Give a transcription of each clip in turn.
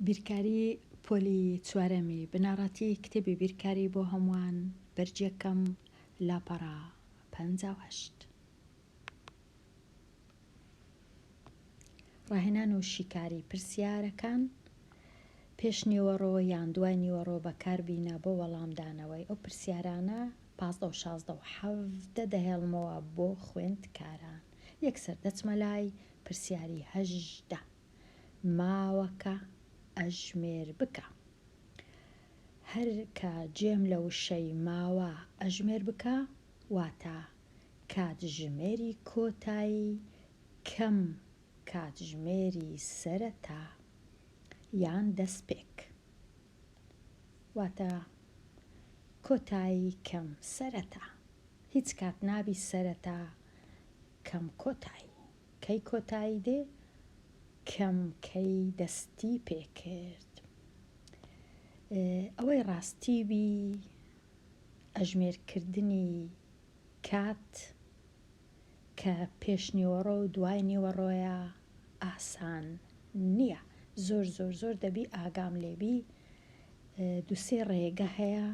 بیرکاری پۆلی چوارەمی بنەڕەتی کتێبی بیرکاری بۆ هەمووان بەرگیەکەم لاپەڕە 58. ڕاهێنان و شیکاری پرسیارەکان پێش نیوەڕۆ یان دوای نیوەڕۆ بەکاربینە بۆ وەڵامدانەوەی ئەو پرسیارانە 15 و 16 و 17 دەهێڵمەوە بۆ خوێندکاران یەکسەر دەچمە لای پرسیاری 18 ماوەکە ئەژمێر بکە. هەر کە جێم لە وشەی ماوە ئەژمێر بکە واتە کاتژمێری کۆتایی کەم کاتژمێری سەرەتا یان دەستپێک واتە کۆتایی کەم سەرەتا هیچ کات نابی سەرەتا کەم کۆتایی. کەی کۆتایی دێ کەم کەی دەستی پێ کرد ئەوەی ڕاستی بی ئەژمێر کردنی کات کە پێش نیوەڕۆ و دوای نیوەڕۆیە ئاسان نییە زۆر زۆر زۆر دەبی ئاگام لێبی دوسێ ڕێگە هەیە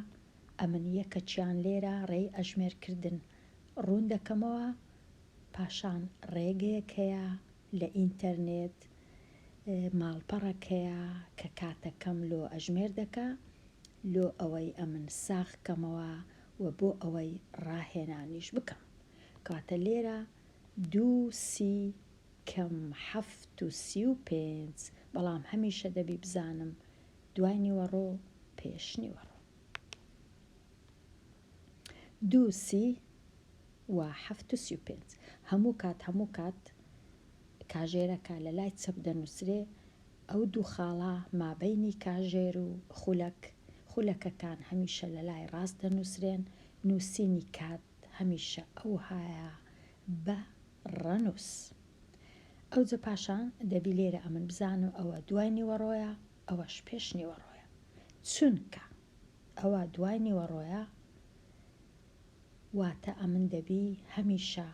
ئەمن یەکەکیان لێرە ڕێی ئەژمێر کردن ڕوون دەکەمەوە پاشان ڕێگەیەک هەیە لە ئینتەرنێت ماڵپەڕەک هەیە کە کاتەکەم لۆ ئەژمێر دەکا لۆ ئەوەی ئەمن ساغ کەمەوە و بۆ ئەوەی ڕاهێنانیش بکەم کەواتە لێرە دوو سی کەم 7:35 بەڵام هەمیشە دەبی بزانم دوای نیوەڕۆ پێش نیوەڕۆ دوو سی و 7:35. هەموو کات هەموو کات کاژێرەکە لە لای چەپ دەنووسرێ، ئەو دوو خاڵە مابەینی کاژێر و خولەک، خولەکەکان هەمیشە لە لای ڕاست دەنووسرێن، نووسینی کات هەمیشە ئەوهایە بە ڕەنووس. ئەوجە پاشان دەبی لێرە ئەمن بزانم ئەوە دوای نیوەڕۆیە ئەوەش پێش نیوەڕۆیە. چونکە ئەوە دوای نیوەڕۆیە واتە ئەمن دەبی هەمیشە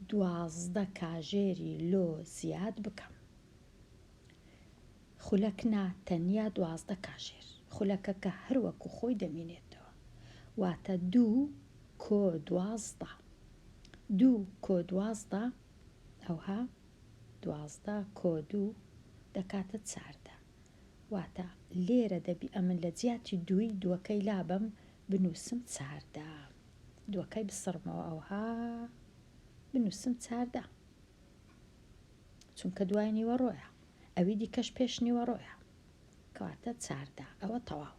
12 کاژێری لۆ زیاد بکەم. خولەک نا تەنیا 12 کاژێر. خولەکەکە هەر وەکو خۆی دەمینێتەوە. واتە دوو کۆ 12. دوو کۆ 12 ئەوها 12 کۆ دوو دەکاتە 14. واتە لێرە دەبی ئەمن لە جیاتی دووی دووەکەی لابەم بنووسم 14. دووەکەی بسڕمەوە ئەوها بنووسم 14. چونکە دوای نیوەڕۆیە. ئەوی دیکەش پێش نیوەڕۆیە. کەواتە 14. ئەوە تەواو.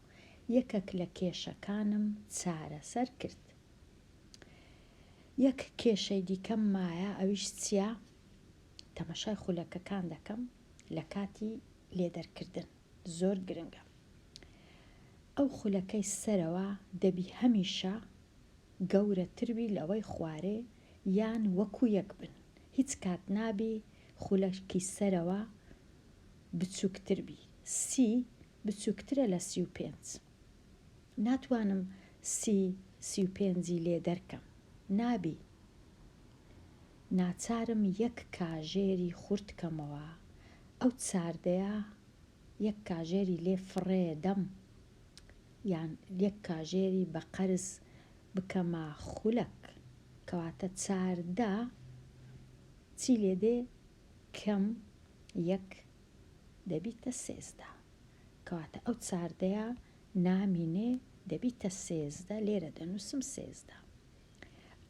یەکەک لە کێشەکانم چارەسەر کرد. یەک کێشەی دیکەم مایە ئەویش چییە؟ تەماشای خولەکەکان دەکەم لە کاتی لێدەرکردن. زۆر گرنگە. ئەو خولەکەی سەرەوە دەبی هەمیشە گەورەتر بی لەوەی خوارێ یان وەکو یەک بن. هیچ کات نابی خولەکی سەرەوە بچووکتر بی. 30 بچووکترە لە 35. ناتوانم سی 35ی لێ دەرکەم. نابی. ناچارم یەک کاژێری خورد کەمەوە. ئەو چاردەیە یەک کاژێری لێ فڕێ دەم یان یەک کاژێری بە قەرز بکەمە خولەک. کەواتە 14 چی لێ دێ کەم یەک دەبیتە 13. کەواتە ئەو چاردەیە نامینێ دەبیتە 13 لێرە دەنووسم 13.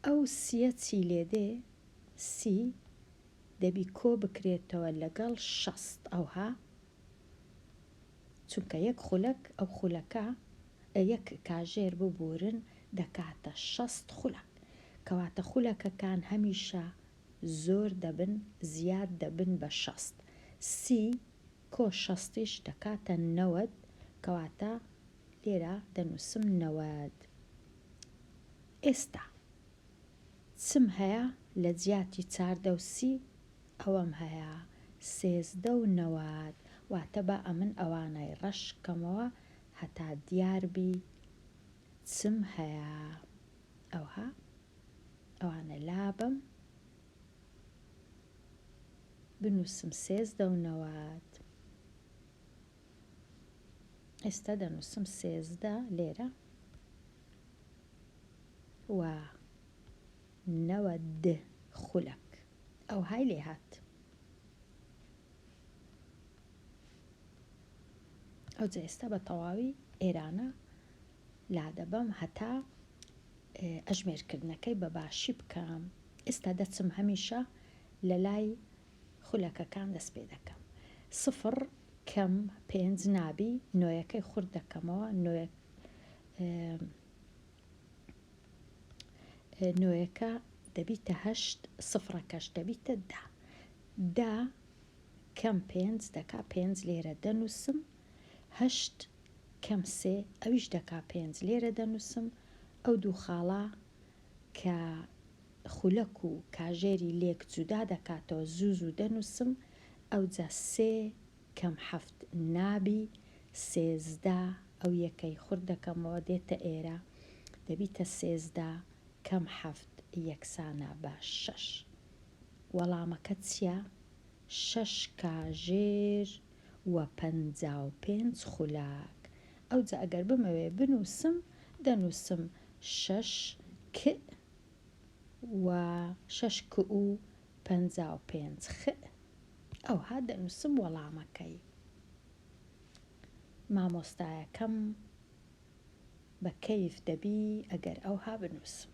ئەو سیە چی لێ دێ؟ سی دەبی کۆ بکرێتەوە لەگەڵ 60 ئەوها چونکە یەک خولەک ئەو خولەکە یەک کاژێر ببورن دەکاتە 60 خولەک. کەواتە خولەکەکان هەمیشە زۆر دەبن زیاد دەبن بە 60. سی کۆ شەستیش دەکاتە 90 کەواتە لێرە دەنووسم 90. ئێستا چم هەیە لە جیاتی 14 و 30 ئەوەم هەیە 13 و 90. واتە با ئەمن ئەوانەی ڕەش کەمەوە هەتا دیار بی چم هەیە. ئەوها ئەوانە لابەم بنووسم 13 و 90. ئێستا دەنووسم 13 لێرە و 90 خولەک ئەوهای لێ هات. ئەوجا ئێستا بە تەواوی ئێرانە لادەبەم هەتا ئەژمێرکردنەکەی بە باشی بکەم. ئێستا دەچم هەمیشە لە لای خولەکەکان دەست پێ دەکەم. سفڕ کەم پێنج نابی نۆیەکەی خورد دەکەمەوە نۆیەک نۆیەکە دەبیتە هەشت سفڕەکەش دەبیتە دە. دە کەم پێنج دەکا پێنج لێرە دەنووسم هەشت کەم سێ ئەویش دەکا پێنج لێرە دەنووسم ئەو دوو خاڵە کە خولەک و کاژێری لێک جودا دەکاتەوە زوو زوو دەنووسم ئەوجا سێ کەم حەفت نابی 13 ئەو یەکەی خورد دەکەمەوە دێتە ئێرە دەبیتە 13 کەم حەفت یەکسانە بە شەش. وەڵامەکە چیە؟ شەش کاژێر و 55 خولەک. ئەوجا ئەگەر بمەوێ بنووسم دەنووسم شەش ک و شەش ک و 55 خ. ئەوها دەنووسم وەڵامەکەی. مامۆستایەکەم بە کەیف دەبی ئەگەر ئەوها بنووسم.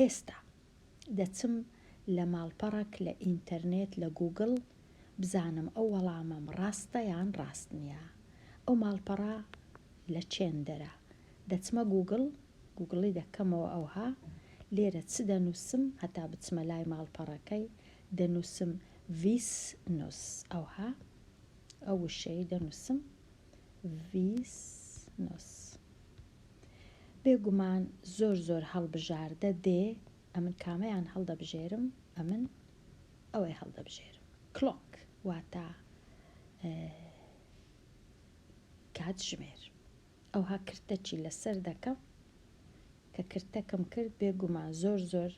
ئێستا دەچم لە ماڵپەڕەک لە ئینتەرنێت لە گووگڵ بزانم ئەو وەڵامەم ڕاستە یان ڕاست نییە. ئەو ماڵپەڕە لە چێندەرە. دەچمە گووگڵ، گووگڵی دەکەمەوە ئەوها لێرە چ دەنووسم هەتا بچمە لای ماڵپەڕەکەی دەنووسم ڤیسنوس ئەوها ئەو وشەی دەنووسم ڤیسنوس. بێگومان زۆر زۆر هەڵبژاردە دێ ئەمن کامەیان هەڵدەبژێرم ئەمن ئەوەی هەڵدەبژێرم clock واتە کاتژمێر ئەوها کرتەکی لەسەر دەکەم کە کرتەکم کرد بێگومان زۆر زۆر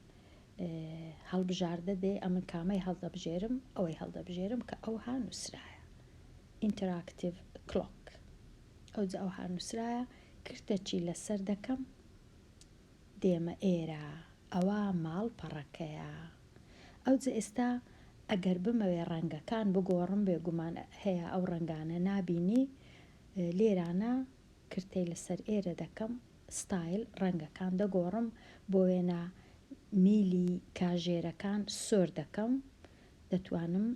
هەڵبژاردە دێ ئەمن کامەی هەڵدەبژێرم ئەوەی هەڵدەبژێرم کە ئەوها نووسرایە interactive clock ئەوجا ئەوها نووسرایە کرتەکی لەسەر دەکەم دێمە ئێرە ئەوە ماڵپەڕەکەیە ئەوجە ئێستا ئەگەر بمەوێ ڕەنگەکان بگۆڕم بێگومان هەیە ئەو ڕەنگانە نابینی لێرانە کرتەی لەسەر ئێرە دەکەم ستایل ڕەنگەکان دەگۆڕم بۆ وێنە میلی کاژێرەکان سۆر دەکەم دەتوانم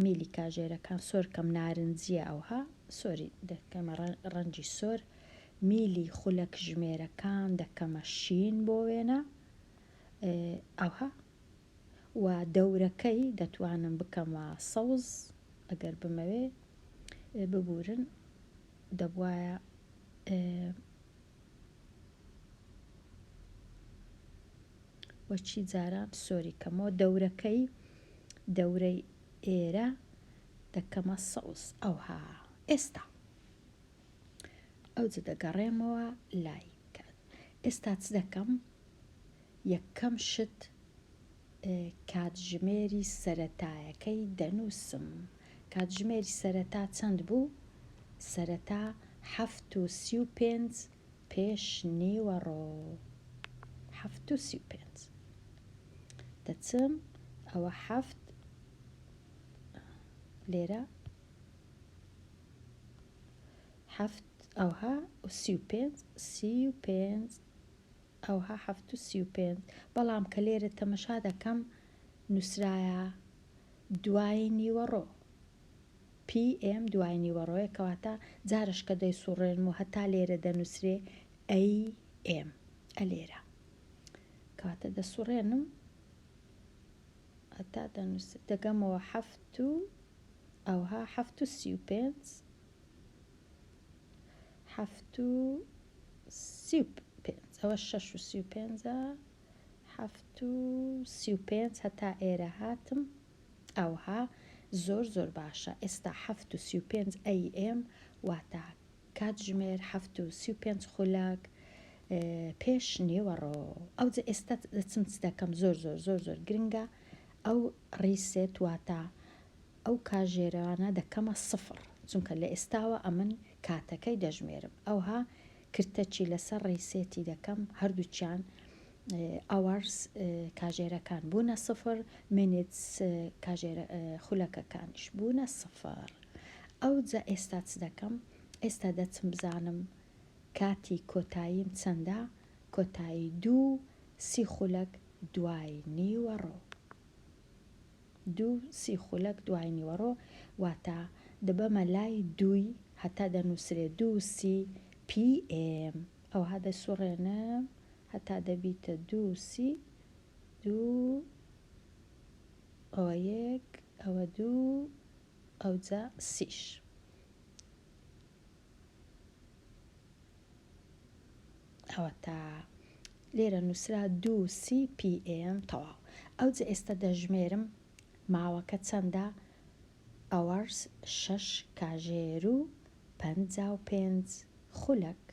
میلی کاژێرەکان سۆر کەم نارنجیە ئەوها سۆری دەکەمە ڕەنگی سۆر میلی خولەک ژمێرەکان دەکەمە شین بۆ وێنە ئەوها و دەورەکەی دەتوانم بکەمە سەوز ئەگەر بمەوێ ببورن دەبوایە وەچی جاران سۆری کەمەوە دەورەکەی دەورەی ئێرە دەکەمە سەوز ئەوها ئێستا ئەوجە دەگەڕێمەوە لای کات ئێستا چ دەکەم یەکەم شت کاتژمێری سەرەتایەکەی دەنووسم کاتژمێری سەرەتا چەند بوو سەرەتا 7:35 پێش نیوەڕۆ 7:35 دەچم ئەوە حەفت لێرە حەفت ئەوها و 35 35 ئەوها حەفت و 35 بەڵام کە لێرە تەمەشا دەکەم نووسرایە دوای نیوەڕۆ PM دوای نیوەڕۆیە کەواتە جارش کە دەیسوڕێنم و هەتا لێرە دەنووسرێ AM ئەلێرە کەواتە دەسوڕێنم هەتا دەنووس دەگەمەوە حەفت و ئەوها 7:35 7:35 ئەوە شەش و سی و پێنجە 7:35 هەتا ئێرە هاتم ئەوها زۆر زۆر باشە ئێستا 7:35 AM واتە کاتژمێر 7:35 خولەک پێش نیوەڕۆ ئەوجە ئێستا دەچم چ دەکەم زۆر زۆر زۆر زۆر گرنگە ئەو reset واتە ئەو کاژێرانە دەکەمە سفر چونکە لە ئێستاوە ئەمن. کاتەکەی دەژمێرم ئەوها کرتەچی لەسەر ڕیسێتی دەکەم هەردووکیان Hours کاژێرەکان بوونە سفر Minutes کاژێرە خولەکەکانیش بوونە سفر ئەوجا ئێستا چ دەکەم ئێستا دەچم بزانم کاتی کۆتاییم چەندە کۆتایی دوو سی خولەک دوای نیوەڕۆ دوو سی خولەک دوای نیوەڕۆ واتە دەبەمە لای دووی هەتا دەنووسرێ دوو سی پی ئێم ئەوها دەسوڕێنم هەتا دەبیتە دوو سی دوو ئەوە یەک ئەوە دوو ئەوجا سیش. ئەوەتا لێرە نووسرا دوو سی پی ئێم تەواو ئەوجە ئێستا دەژمێرم ماوەکە چەندە Hours شەش کاژێر و 55 خولەک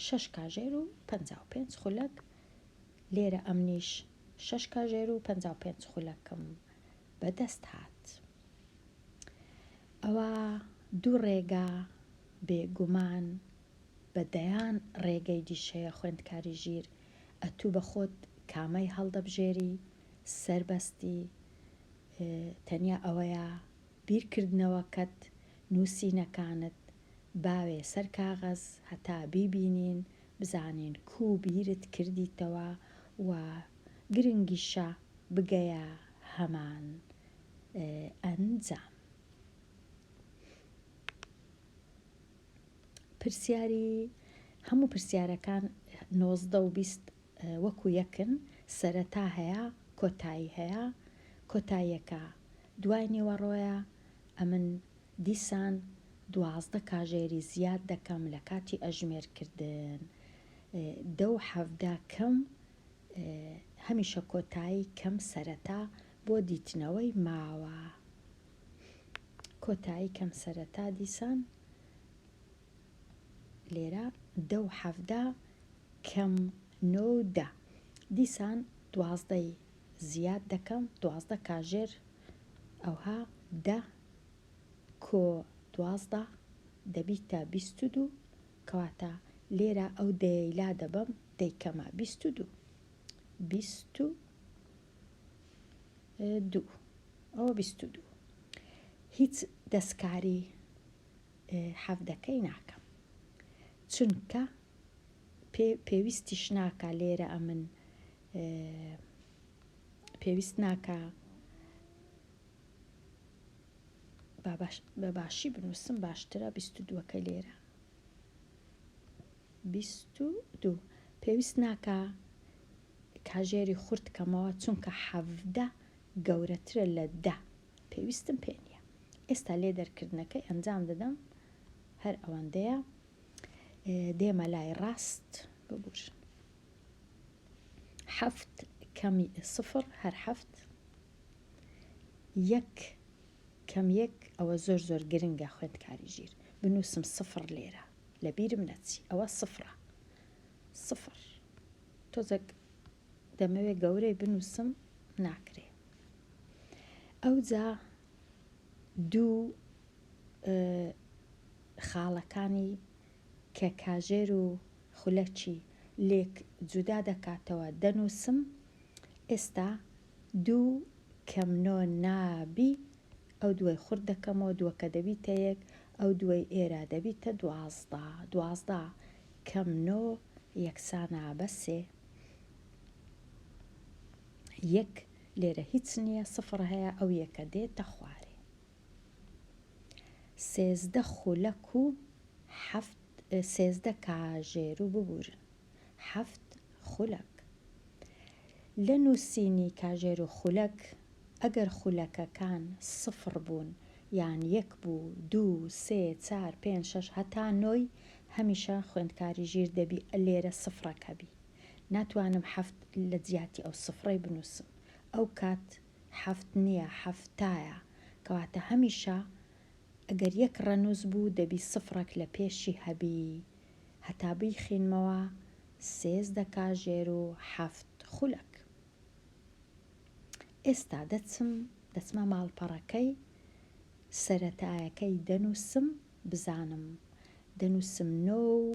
شەش کاژێر و 55 خولەک لێرە ئەمنیش شەش کاژێر و 55 خولەکم بەدەست هات ئەوە دوو ڕێگا بێ گومان بە دەیان ڕێگەی دیش هەیە خوێندکاری ژیر ئەتوو بە خۆت کامەی هەڵدەبژێری سەربەستی تەنیا ئەوەیە بیرکردنەوەکەت نووسینەکانت باوێ سەر کاغەز هەتا بیبینین بزانین کوو بیرت کردیتەوە و گرنگیشە بگەیە هەمان ئەنجام. پرسیاری هەموو پرسیارەکان 19 و 20 وەکو یەکن سەرەتا هەیە کۆتایی هەیە کۆتاییەکە دوای نیوەڕۆیە ئەمن دیسان 12 کاژێری زیاد دەکەم لە کاتی ئەژمێرکردن دە و حەڤدە کەم هەمیشە کۆتایی کەم سەرەتا بۆ دیتنەوەی ماوە کۆتایی کەم سەرەتا دیسان لێرە دە و حەڤدە کەم نۆ و دە دیسان دوازدەی زیاد دەکەم دوازدە کاژێر ئەوها دە کۆ دوازدە دەبیتە 22 کەواتە لێرە ئەو دەیەی لا دەبەم دەیکەمە 22 22 ئەوە 22 هیچ دەستکاری حەڤدەکەی ناکەم چونکە پێویستیش ناکا لێرە ئەمن پێویست ناکا بە باشی بنووسم باشترە 22ەکە لێرە 22 پێویست ناکا کاژێری خورد کەمەوە چونکە حەڤدە گەورەترە لە دە پێویستم پێ نییە ئێستا لێ دەرکردنەکەی ئەنجام دەدەم هەر ئەوەندەیە دێمە لای ڕاست ببورن حەفت کەمی سفر هەر حەفت یەک کەم یەک ئەوە زۆر زۆر گرنگە خوێندکاری ژیر بنووسم سفر لێرە لە بیرم نەچی ئەوە سفرە سفر تۆزێک دەمەوێ گەورەی بنووسم ناکرێ ئەوجا دوو خاڵەکانی کە کاژێر و خولەکی لێک جودا دەکاتەوە دەنووسم، ئێستا دوو کەم نۆ نابی ئەو دووەی خورد دەکەمەوە دووەکە دەبیتە یەک ئەو دووەی ئێرە دەبیتە 12 12 کەم نۆ یەکسانە بە سێ یەک لێرە هیچ نییە سفڕ هەیە ئەو یەکە دێتە خوارێ. 13 خولەک و حەفت 13 کاژێر و ببورن حەفت خولەک. لە نووسینی کاژێر و خولەک ئەگەر خولەکەکان سفڕ بوون یان یەک بوو دوو سێ چار پێنج شەش هەتا نۆی هەمیشە خوێندکاری ژیر دەبی لێرە سفڕەک هەبی ناتوانم حەفت لە جیاتی ئەو سفڕەی بنووسم ئەو کات حەفت نییە حەفتایە کەواتە هەمیشە ئەگەر یەک ڕەنووس بوو دەبی سفڕەک لە پێشی هەبی هەتا بیخینمەوە 13 کاژێر و حەفت خولەک. ئێستا دەچم دەچمە ماڵپەڕەکەی سەرەتایەکەی دەنووسم بزانم. دەنووسم نۆ و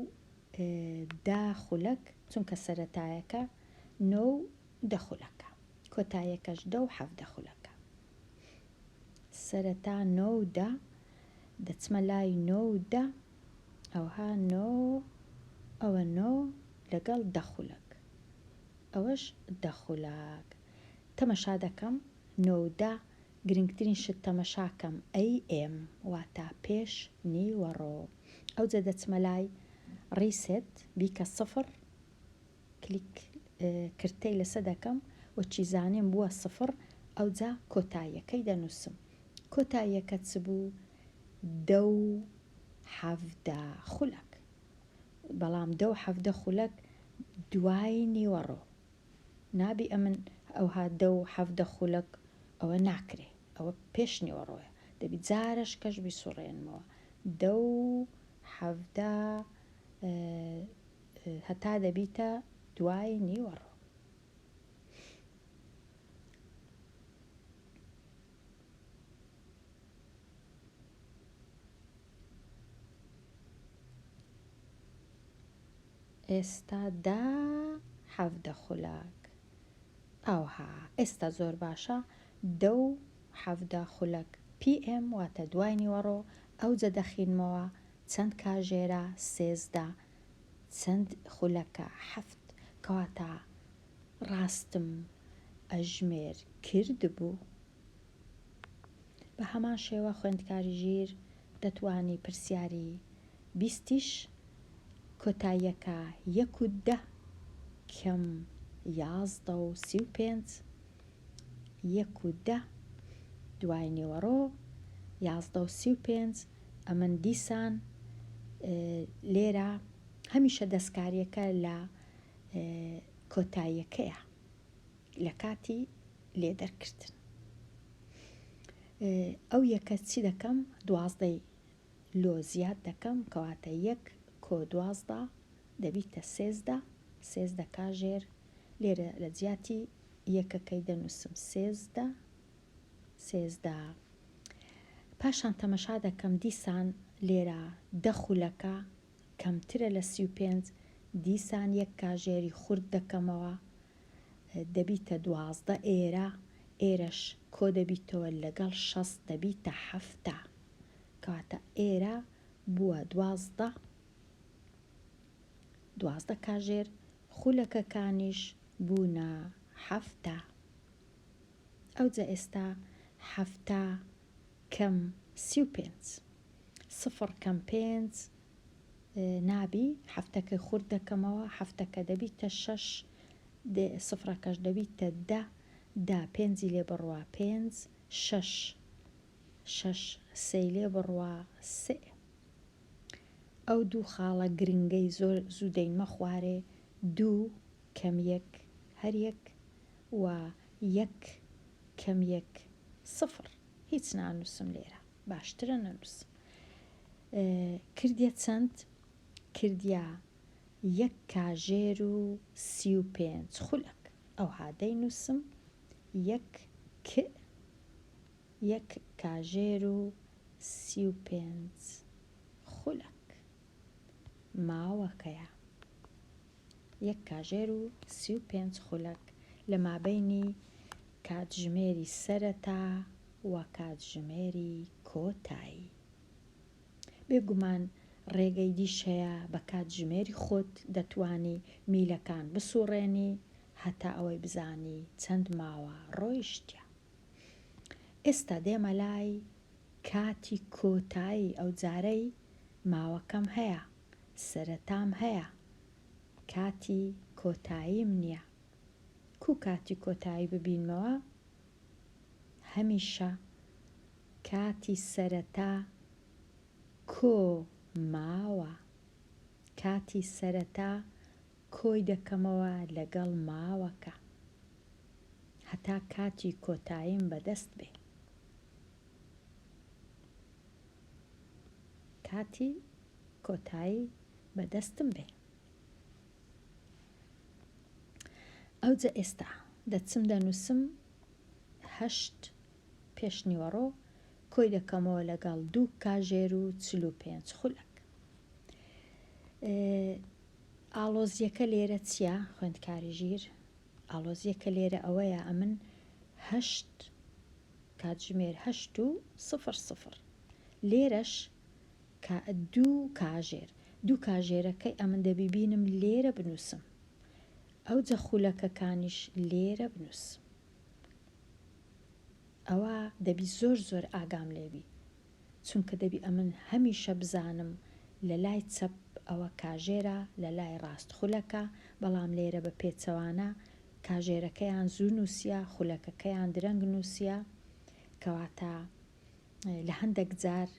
دە خولەک چونکە سەرەتایەکە نۆ و دە خولەکە کۆتایەکەش دە و 17 خولەکە. سەرەتا نۆ و دە دەچمە لای نۆ و دە ئەوها نۆ ئەوە نۆ لەگەڵ دە خولەک ئەوەش دە خولەک تەمەشا دەکەم نۆ و دە گرنگترین شت تەمەشاکەم AM واتا پێش نیوەڕۆ ئەوجە دەچمە لای reset بیکە سفر کلیک کرتەی لەسە دەکەم و چیزانیم بووە سفر ئەوجا کۆتاییەکەی دەنووسم کۆتاییەکە چ بوو دە و 17 خولەک بەڵام دە و 17 خولەک دوای نیوەڕۆ نابی ئەمن ئەوها دە و 17 خولەک ئەوە ناکرێ ئەوە پێش نیوەڕۆیە دەبی جارەش کەش بیسوڕێنمەوە دە و 17 هەتا دەبیتە دوای نیوەڕۆ. ئێستا دە 17 خولەک ئەوها ئێستا زۆر باشە دە و 17 خولەک PM واتە دوای نیوەڕۆ ئەوجە دەخینمەوە چەند کاژێرە 13 چەند خولەکە حەفت کەواتە ڕاستم ئەژمێر کردبوو. بە هەمان شێوە خوێندکاری ژیر دەتوانی پرسیاری بیستیش کۆتاییەکە یەک و دە کەم 11 و 35 یەک و دە دوای نیوەڕۆ 11 و 35 ئەمن دیسان لێرە هەمیشە دەستکاریەکە لە کۆتاییەکەیە لە کاتی لێ دەرکردن ئەو یەکە چی دەکەم دوازدەی لۆ زیاد دەکەم کەواتە یەک کۆ 12 دەبیتە 13 13 کاژێر لێرە لە جیاتی یەکەکەی دەنووسم 13 13 پاشان تەمەشا دەکەم دیسان لێرە دە خولەکە کەمترە لە 35 دیسان یەک کاژێری خورد دەکەمەوە دەبیتە 12 ئێرە ئێرەش کۆ دەبیتەوە لەگەڵ شەست دەبیتە حەفتا کەواتە ئێرە بووە 12 12 کاژێر خولەکەکانیش بوونە حەفتا ئەوجە ئێستا حەفتا کەم 35 سفر کەم پێنج نابی حەفتەکەی خورد دەکەمەوە حەفتەکە دەبیتە شەش سفرەکەش دەبیتە دە دە پێنجی لێ بڕوا پێنج شەش شەش سێی لێ بڕوا سێ ئەو دوو خاڵە گرنگەی زۆر زوو دەینمە خوارێ دوو کەم یەک هەر یەک و یەک کەم یەک سفر هیچ نانووسم لێرە باشترە نەنووسم کردیە چەند کردیە یەک کاژێر و 35 خولەک ئەوها دەینووسم یەک ک یەک کاژێر و 35 خولەک ماوەکەیە یەک کاژێر و 35 خولەک لە مابەینی کاتژمێری سەرەتا و کاتژمێری کۆتایی بێگومان ڕێگەی دیش هەیە بە کاتژمێری خۆت دەتوانی میلەکان بسوڕێنی هەتا ئەوەی بزانی چەند ماوە ڕۆیشتە ئێستا دێمە لای کاتی کۆتایی ئەو جارەی ماوەکەم هەیە سەرەتام هەیە کاتی کۆتاییم نییە کو کاتی کۆتایی ببینمەوە هەمیشە کاتی سەرەتا کۆ ماوە کاتی سەرەتا کۆی دەکەمەوە لەگەڵ ماوەکە هەتا کاتی کۆتاییم بەدەست بێ کاتی کۆتایی بەدەستم بێ ئەوجە ئێستا دەچم دەنووسم هەشت پێش نیوەڕۆ کۆی دەکەمەوە لەگەڵ دوو کاژێر و 45 خولەک. ئاڵۆزیەکە لێرە چیە خوێندکاری ژیر؟ ئاڵۆزیەکە لێرە ئەوەیە ئەمن هەشت کاتژمێر هەشت و سفر سفر لێرەش کا دوو کاژێر دوو کاژێرەکەی ئەمن دەبی بینم لێرە بنووسم ئەوجە خولەکەکانیش لێرە بنووسم ئەوە دەبی زۆر زۆر ئاگام لێبی چونکە دەبی ئەمن هەمیشە بزانم لە لای چەپ ئەوە کاژێرە لە لای ڕاست خولەکە بەڵام لێرە بە پێچەوانە کاژێرەکەیان زوو نووسیە خولەکەکەیان درەنگ نووسیە کەواتە لە هەندەک جار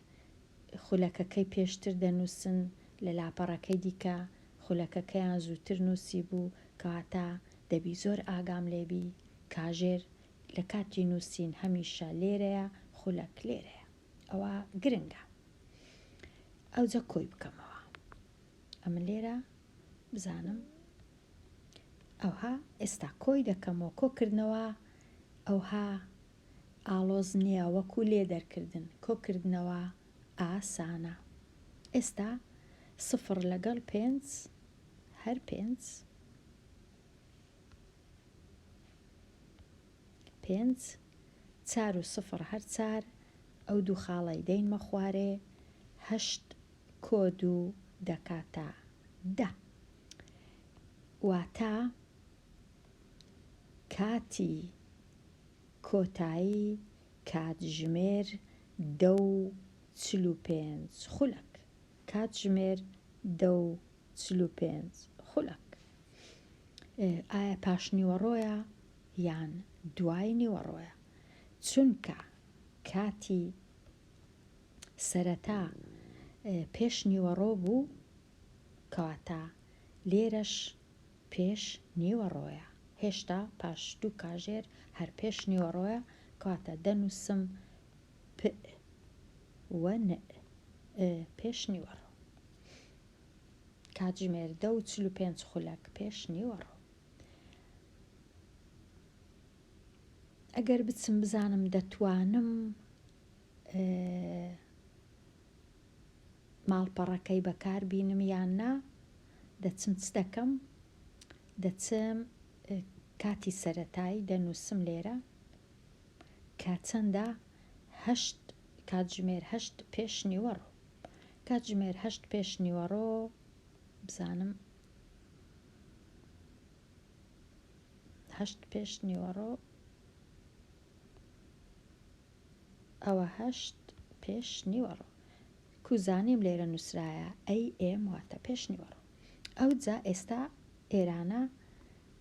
خولەکەکەی پێشتر دەنووسن لە لاپەڕەکەی دیکە خولەکەکەیان زووتر نووسیبوو کەواتە دەبی زۆر ئاگام لێبی کاژێر لە کاتی نووسین هەمیشە لێرەیە خولەک لێرەیە ئەوە گرنگە ئەوجە کۆی بکەمەوە ئەمن لێرە بزانم ئەوها ئێستا کۆی دەکەمەوە کۆکردنەوە ئەوها ئاڵۆز نییە وەکو لێ دەرکردن کۆکردنەوە ئاسانە ئێستا سفڕ لەگەڵ پێنج هەر پێنج پێنج چار و سفڕ هەر چار ئەو دوو خاڵەی دەینمە خوارێ هەشت کۆ دوو دەکاتە دە واتە کاتی کۆتایی کاتژمێر دە و 45 خولەک کاتژمێر دە و 45 خولەک ئایا پاشنیوەڕۆیە یان دوای نیوەڕۆیە؟ چونکە کاتی سەرەتا پێش نیوەڕۆ بوو کەواتە لێرەش پێش نیوەڕۆیە هێشتا پاش دوو کاژێر هەر پێش نیوەڕۆیە کەواتە دەنووسم پئ و نئ پێش نیوەڕۆ کاتژمێر دە و 45 خولەک پێش نیوەڕۆ. ئەگەر بچم بزانم دەتوانم ماڵپەڕەکەی بەکار بینم یان نا دەچم چ دەکەم دەچم کاتی سەرەتایی دەنووسم لێرە کە چەندە هەشت کاتژمێر هەشت پێش نیوەڕۆ کاتژمێر هەشت پێش نیوەڕۆ بزانم هەشت پێش نیوەڕۆ ئەوە هەشت پێش نیوەڕۆ کو زانیم لێرە نووسرایە ئەی ئێم واتە پێش نیوەڕۆ ئەوجا ئێستا ئێرانە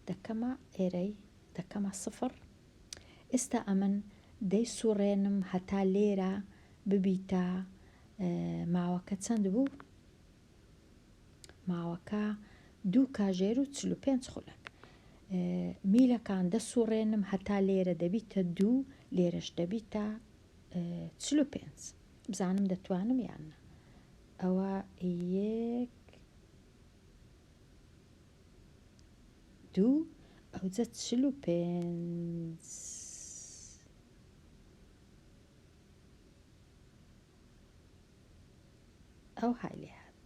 دەکەمە ئێرەی دەکەمە سفر ئێستا ئەمن دەیسوڕێنم هەتا لێرە ببیتە ماوەکە چەند بوو؟ ماوەکە دوو کاژێر و 45 خولەک میلەکان دەسوڕێنم هەتا لێرە دەبیتە دوو لێرەش دەبیتە 45 بزانم دەتوانم یان نا ئەوە یەک دوو ئەوجە 45 ئەوهای لێ هات.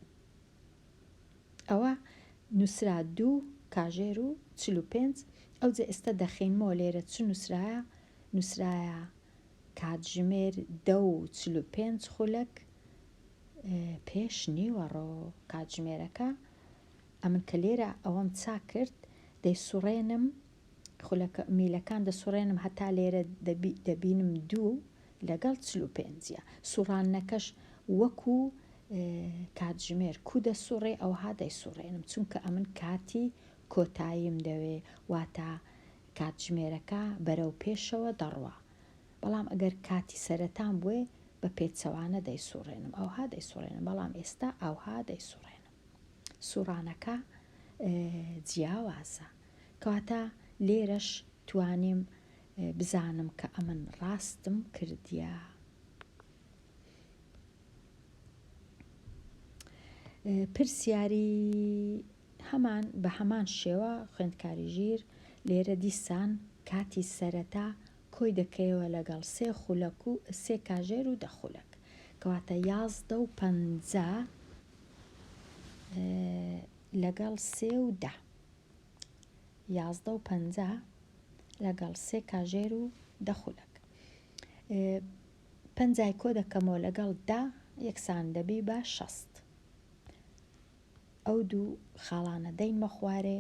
ئەوە نووسرا دوو کاژێر و 45 ئەوجە ئێستا دەخینمەوە لێرە چ نووسرایە نووسرایە کاتژمێر دە و 45 خولەک پێش نیوەڕۆ کاتژمێرەکە ئەمن کە لێرە ئەوەم چاک کرد دەیسوڕێنم خولەکە میلەکان دەسوڕێنم هەتا لێرە دەبینم دوو لەگەڵ 45 ە سوڕاندنەکەش وەکو کاتژمێر کو دەسوڕێ ئەوها دەیسوڕێنم چونکە ئەمن کاتی کۆتاییم دەوێ واتە کاتژمێرەکە بەرەو پێشەوە دەڕوا بەڵام ئەگەر کاتی سەرەتام بوێ بە پێچەوانە دەیسوڕێنم ئەوها دەیسوڕێنم بەڵام ئێستا ئەوها دەیسوڕێنم سوڕانەکە جیاوازە کەواتە لێرەش توانیم بزانم کە ئەمن ڕاستم کردیە. پرسیاری هەمان بە هەمان شێوە خوێندکاری ژیر لێرە دیسان کاتی سەرەتا کۆی دەکەیەوە لەگەڵ سێ خولەک و سێ کاژێر و دە خولەک کەواتە یازدە و پەنجا. لەگەڵ سێ و دە. 11 و 50 لەگەڵ سێ کاژێر و دە خولەک. پەنجای کۆ دەکەمەوە لەگەڵ دە یەکسان دەبی بە 60. ئەو دوو خاڵانە دەینمە خوارێ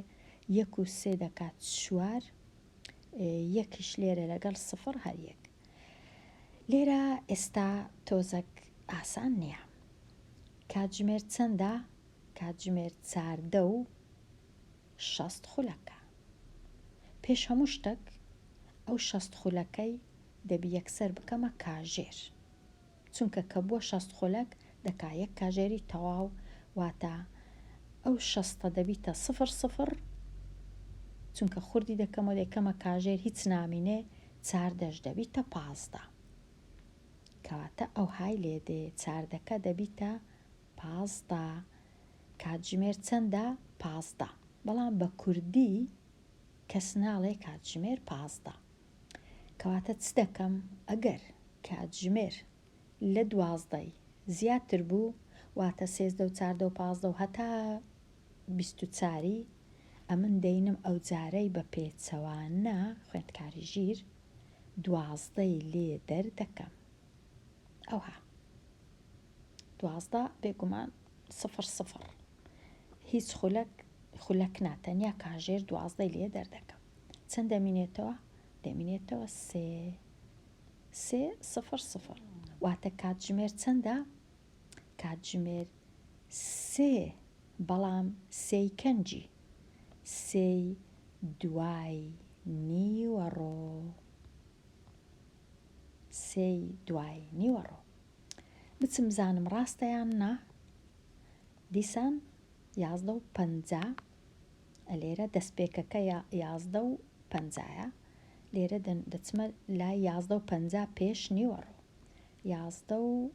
یەک و سێ دەکات چوار یەکیش لێرە لەگەڵ سفر هەر یەک. لێرە ئێستا تۆزەک ئاسان نییە. کاتژمێر چەندە؟ کاتژمێر چاردە و 60 خولەکە. پێش هەموو شتەک ئەو 60 خولەکەی دەبی یەکسەر بکەمە کاژێر. چونکە کە بووە 60 خولەک دەکا یەک کاژێری تەواو واتە ئەو شەستە دەبیتە سفر سفر چونکە خوردی دەکەمەوە دەیکەمە کاژێر هیچ نامینێ چاردەش دەبیتە 15 کەواتە ئەوهای لێ دێ چاردەکە دەبیتە 15 کاتژمێر چەندە 15 بەڵام بە کوردی کەس ناڵێ کاتژمێر 15 کەواتە چ دەکەم ئەگەر کاتژمێر لە دوازدەی زیاتر بوو واتە سێزدە و چاردە و 15 و هەتا 24ی ئەمن دەینم ئەو جارەی بە پێچەوانە خوێندکاری ژیر دوازدەی لێ دەردەکەم ئەوها 12 بێگومان سفر سفر هیچ خولەک خولەک نا تەنیا کاژێر دوازدەی لێ دەردەکەم چەند دەمینێتەوە دەمینێتەوە سێ سێ سفر سفر واتە کاتژمێر چەندە کاتژمێر سێ بەڵام سێی کەنجی سێی دوای نیوەڕۆ سێی دوای نیوەڕۆ بچم بزانم ڕاستە یان نا دیسان 11 و 50 لێرە دەستپێکەکە 11 و پەنجایە لێرە دەچمە لای 11 و 50 پێش نیوەڕۆ 11 و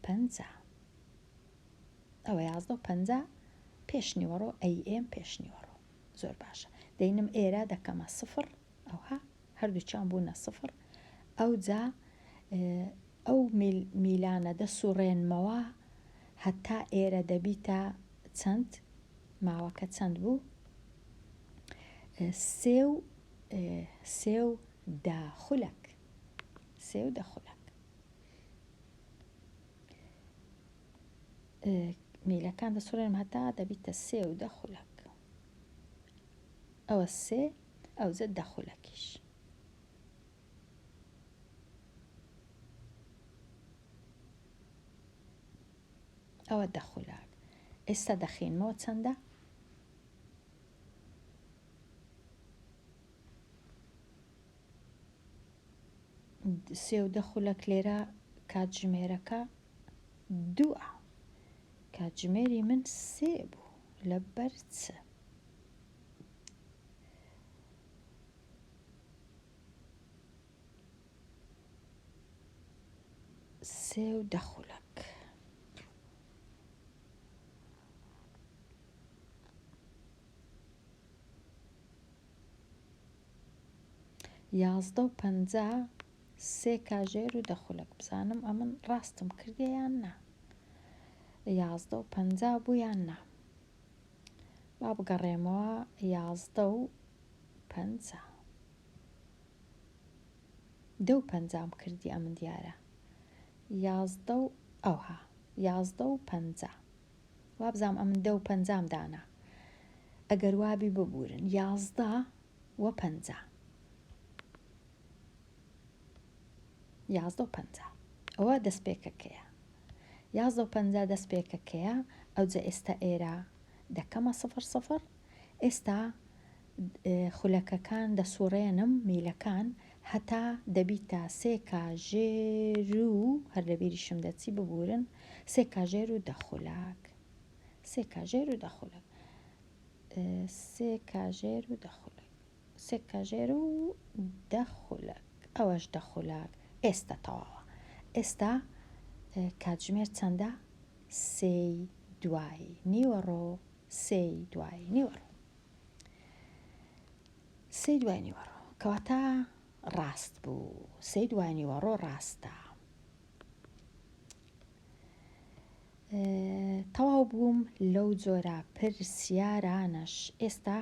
50 ئەوە 11 و 50 پێش نیوەڕۆ ئەی ئێم پێش نیوەڕۆ زۆر باشە دەینم ئێرە دەکەمە سفر ئەوها هەردووکیان بوونە سفر ئەوجا ئەو میلانە دەسوڕێنمەوە هەتا ئێرە دەبیتە چەند ماوەکە چەند بوو سێ و سێ و دە خولەک سێ و دە خولەک میلەکان دەسوڕێنم هەتا دەبیتە سێ و دە خولەک ئەوە سێ ئەوجە دە خولەکیش ئەوە دە خولەک ئێستا دەخینمەوە چەندە؟ سێ و دە خولەک لێرە کاتژمێرەکە دووە کاتژمێری من سێ بوو لەبەر چ؟ سێ و دە خولەک. 11 و 50 سێ کاژێر و دە خولەک بزانم ئەمن ڕاستم کردێ یان نا 11 و 50 بوو یان نا با بگەڕێمەوە 11 و 50 دە و پەنجام کردی ئەمن دیارە 11 و ئەوها 11 و 50 وابزانم ئەمن دە و پەنجام دانا ئەگەر وابی ببورن یازدە و پەنجا یازدە و پەنجا ئەوە دەستپێکەکەیە یازدە و پەنجا دەستپێکەکەیە ئەوجە ئێستا ئێرە دەکەمە سفر سفر ئێستا خولەکەکان دەسوڕێنم میلەکان هەتا دەبیتە سێ کاژێر و هەر لەبیریشم دەچی ببورن سێ کاژێر و دە خولەک سێ کاژێر و دە خولەک سێ کاژێر و دە خولەک سێ کاژێر و دە خولەک ئەوەش دە خولەک ئێستا تەواوە ئێستا کاتژمێر چەندە سێی دوای نیوەڕۆ سێی دوای نیوەڕۆ سێی دوای نیوەڕۆ کەواتە ڕاست بوو سێی دوای نیوەڕۆ ڕاستە. تەواو بووم لەو جۆرە پرسیارانەش ئێستا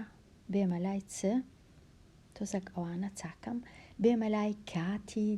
بێمە لای چ؟ تۆزەک ئەوانە چاکەم بێمە لای کاتی.